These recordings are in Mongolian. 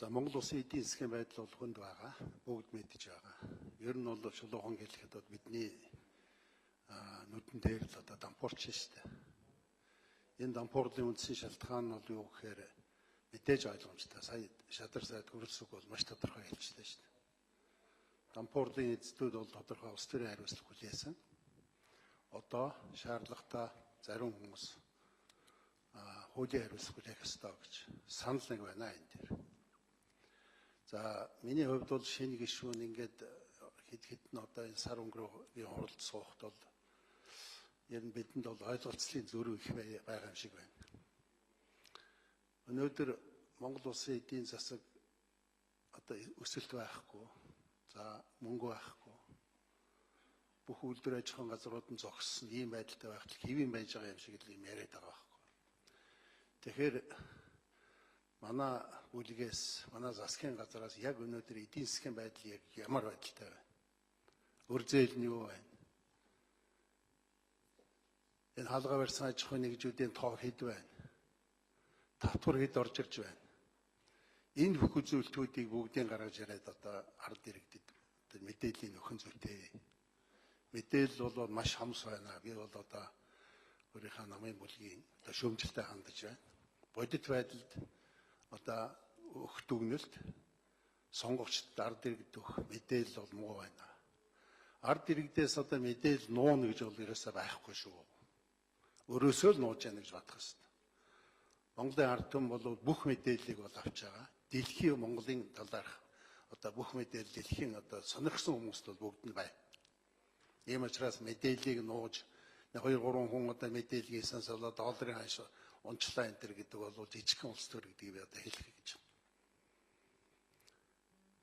За, Монгол улсын эдийн засгийн байдал бол хүнд байгаа. Бүгд мэдэж байгаа. Ер нь бол шулуухан хэлэхэд бол бидний нүдэн дээр л одоо дампуурч шүү дээ. Энэ дампуурлын үндсэн шалтгаан нь бол юу гэхээр мэдээж ойлгомжтой. Сая Шадар сайд Хөрөлсөг бол маш тодорхой хэлчихлээ шүү дээ. Дампуурлын эзэдүүд бол тодорхой улс төрийн хариуцлага хүлээсэн. Одоо шаардлагатай зарим хүмүүс хуулийн хариуцлага хүлээх ёстой гэж санал нэг байна энэ дээр. За, миний хувьд бол шинэ гишүүн ингээд хэд хэдэн одоо энэ сар өнгөрөөгийн хуралд суухад бол ер нь бидэнд бол ойлголцлын зөрүү их байгаа юм шиг байна. Өнөөдөр Монгол улсын эдийн засаг одоо өсөлт байхгүй, за мөнгө байхгүй. Бүх үйлдвэр аж ахуйн газрууд нь зогссон ийм байдалтай байхад хэвийн байж байгаа юм шиг л юм яриад байгаа байхгүй. Тэгэхээр манай бүлгээс, манай засгийн газраас яг өнөөдөр эдийн засгийн байдал яг ямар байдалтай байна? Өр зээл нь юу байна? Энэ хаалга барьсан аж ахуйн нэгжүүдийн тоо хэд байна? Татвар хэд орж ирж байна? Энэ бүх үзүүлэлтүүдийг бүгдийг гаргаж ирээд одоо ард иргэдэд одоо мэдээллийн нөхөн зүйтэй. Мэдээлэл бол маш хамс байна. Би бол одоо өөрийнхөө намын бүлгийн одоо шүүмжлэлтэй хандаж байна. Бодит байдалд одоо өгөх дүгнэлт сонгогчдод, ард иргэд өгөх мэдээлэл бол муу байна. Ард иргэдээс одоо мэдээлэл нууна гэж бол ерөөсөө байхгүй шүү. Өрөөсөө л нууж яана гэж бодох хэрэгтэй. Монголын ард түмэн бол бүх мэдээллийг бол авч байгаа. Дэлхийн Монголын талаарх одоо бүх мэдээлэл дэлхийн одоо сонирхсан хүмүүст бол бүгд нь байна. Ийм учраас мэдээллийг нууж 2 3 хүн одоо мэдээлэл хийсэнс болоо долларын ханш унчлаа энэ төр гэдэг бол жижигхэн улс төр гэдгийг би одоо хэлэх гэж байна.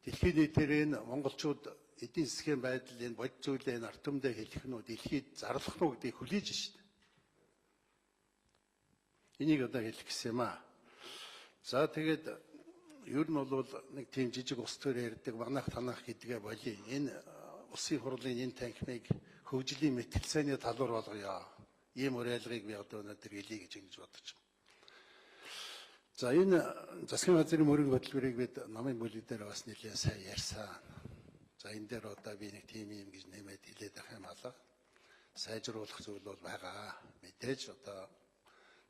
Дэлхийн нийтээр энэ монголчууд эдийн засгийн байдал энэ бодит зүйлээ энэ ард түмэндээ хэлэх нь үү, дэлхийд зарлах нь уу гэдгийг хүлээж шít. Энийг одоо хэлэх гэсэн юм аа. За, тэгээд ер нь бол нэг тийм жижиг улс төр ярьдаг манайх танах гэдгээ болий. Энэ улсын хурлын энэ танхимыг хөгжлийн мэтгэлцээний талбар болгоё. Ийм уриалгыг би одоо өнөөдөр хэлье гэж ингэж бодож байна. За, энэ засгийн газрын мөрийн хөтөлбөрийг бид намын бүлэг дээр бас нэлээд сайн ярьсан. За, энэ дээр одоо би нэг тийм юм гэж нэмээд хэлээд байх юм алга. Сайжруулах зүйл бол байгаа. Мэдээж одоо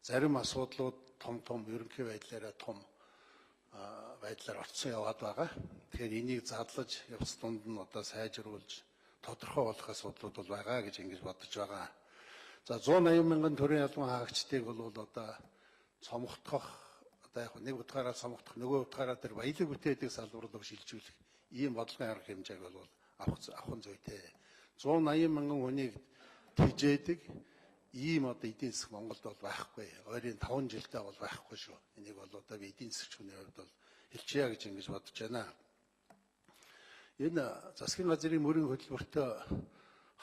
зарим асуудлууд том том ерөнхий байдлаараа том байдлаар орцсон яваад байгаа. Тэгэхээр энийг задлаж явц дунд нь одоо сайжруулж тодорхой болох асуудлууд бол байгаа гэж ингэж бодож байгаа. За, 180 мянган төрийн албан хаагчдыг бол одоо цомготгох, одоо яг нэг утгаараа цомготох, нөгөө утгаараа тэр баялаг бүтээдэг салбар руу шилжүүлэх ийм бодлогын арга хэмжээг бол авах нь зүйтэй. 180 мянган хүнийг тэжээдэг ийм одоо эдийн засаг Монголд бол байхгүй. Ойрын 5 жилдээ бол байхгүй шүү. Энийг бол одоо би эдийн засагч хүний хувьд бол хэлчихье гэж ингэж бодож байна. Энэ засгийн газрын мөрийн хөтөлбөртөө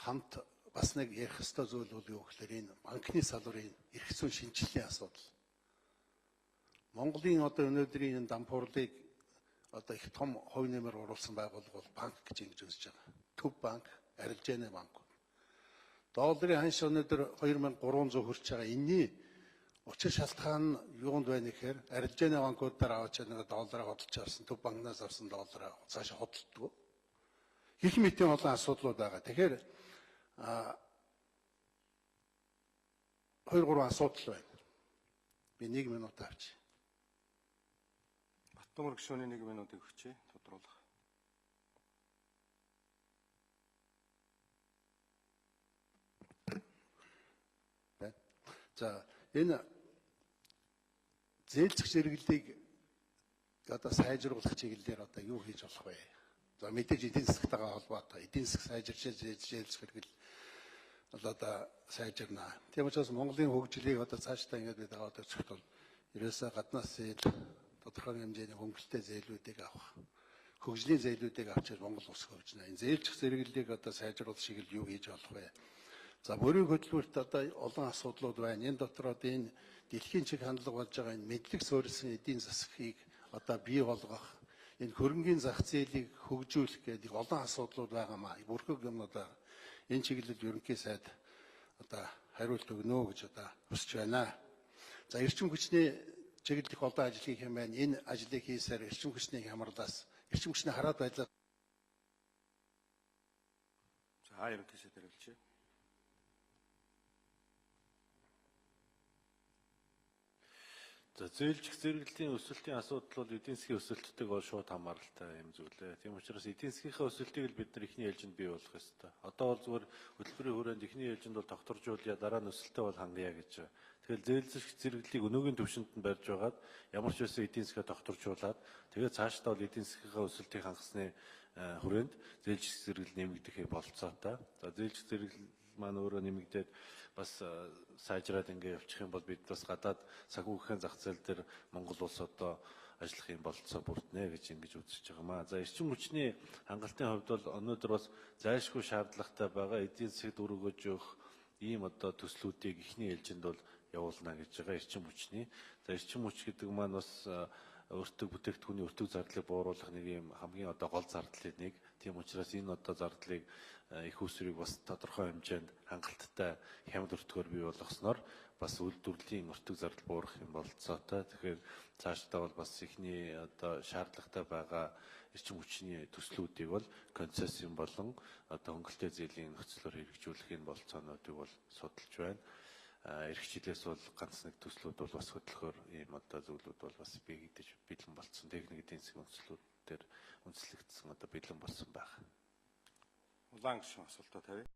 хамт бас нэг ярих ёстой зүйл бол юу гэхээр энэ банкны салбарын эрх зүйн шинжилгээний асуудал. Монголын одоо өнөөдрийн энэ дампуурлыг одоо их том хувь нэмэр оруулсан байгууллага бол банк гэж ингэж үзэж байгаа. Төв банк, арилжааны банк. Долларын ханш өнөөдөр 2300 хүрч байгаа. Энийний учир шалтгаан нь юунд байна гэхээр арилжааны банкудаар авч нэг доллараа худалдаж авсан, төв банкнаас авсан доллараа цаашаа худалддаг. Гэх мэтийн олон асуудлууд байгаа. Тэгэхээр 2 3 асуудал байна. Би 1 минут авч. Баттөмөр гишүүний 1 минутыг өгчээ тодруулах. За, энэ зээлцэх зэрэглэлийг одоо сайжруулах чиглэлээр одоо юу хийж болох вэ? За, мэдээж эдийн засгтайгаа холбоотой. Эдийн засаг сайжирч зээлцэх хэрэгэл бол одоо сайжирна. Тийм учраас Монголын хөгжлийг одоо цаашдаа ингэж бид аваад үзэхэд бол ерөөсөө гаднаас зээл, тодорхой хэмжээний хөнгөлөлттэй зээлүүдийг авах, хөгжлийн зээлүүдийг авчир Монгол улс хөгжинэ. Энэ зээлчих зэрэглэлийг одоо сайжруулах чиглэл юу хийж болох вэ? За, мөрийн хөтөлбөрт одоо олон асуудлууд байна. Энэ дотор одоо энэ дэлхийн чиг хандлага болж байгаа энэ мэдлэг суурилсан эдийн засгийг одоо бий болгох, энэ хөрөнгийн зах зээлийг хөгжүүлэх гэдэг олон асуудлууд байгаа маа. Бүрхэг юмнууд байгаа. Энэ чиглэлд ерөнхий сайд одоо хариулт өгнө гэж одоо хүсэж байна. За, эрчим хүчний чиглэл их олон ажил хийх юм байна. Энэ ажлыг хийсээр эрчим хүчний хямралаас эрчим хүчний хараад байдлаа. За, ерөнхий сайд хариулъя. За, зээлжих зэрэглэлийн өсөлтийн асуудал бол эдийн засгийн өсөлттэйг бол шууд хамааралтай юм зүйлээ. Тийм учраас эдийн засгийнхаа өсөлтийг л бид нар эхний ээлжинд бий болгох ёстой. Одоо бол зүгээр хөтөлбөрийн хүрээнд эхний ээлжинд бол тогтворжуулъя, дараа нь өсөлтөө бол хангая гэж. Тэгэхээр зээлжих зэрэглэлийг өнөөгийн түвшинд нь барьж байгаад ямар ч байсан эдийн засгаа тогтворжуулаад, тэгээд цаашдаа бол эдийн засгийнхаа өсөлтийг хангасны хүрээнд зээлжих зэрэглэл нэмэгдэхийг болцоотой. За, зээлжих зэрэглэл маань өөрөө нэмэгдээд бас сайжраад ингээ явчих юм бол бид бас гадаад санхүүгийн зах зээл дээр Монгол улс одоо ажиллах юм болцоо бүрднэ гэж ингэж үзэж байгаа маа. За, эрчим хүчний хангалтын хувьд бол өнөөдөр бас зайлшгүй шаардлагатай байгаа эдийн засагт үр өгөөж өгөх ийм одоо төслүүдийг эхний ээлжинд бол явуулна гэж байгаа эрчим хүчний. За, эрчим хүч гэдэг маань бас өртөг бүтээгдэхүүний өртөг зардлыг бууруулах нэг юм хамгийн одоо гол зардлын нэг. Тийм учраас энэ одоо зардлыг их усрыг бас тодорхой хэмжээнд хангалттай хямд өртгөөр бий болгосноор бас үйлдвэрлэлийн өртөг зардал буурах юм болцоотой. Тэгэхээр цаашдаа бол бас эхний одоо шаардлагатай байгаа эрчим хүчний төслүүдийг бол концессийн болон одоо хөнгөлөлттэй зээлийн нөхцлөөр хэрэгжүүлэх энэ болцоонуудыг бол судалж байна. Ирэх жилээс бол ганц нэг төслүүд бол бас хөдөлгөөр ийм одоо зүйлүүд бол бас бийгдэж бэлэн болсон. Техник эдийн засгийн өнцлүүд дээр үндэслэгдсэн одоо бэлэн болсон байх. Улаан гишүүн асуултаа тавья.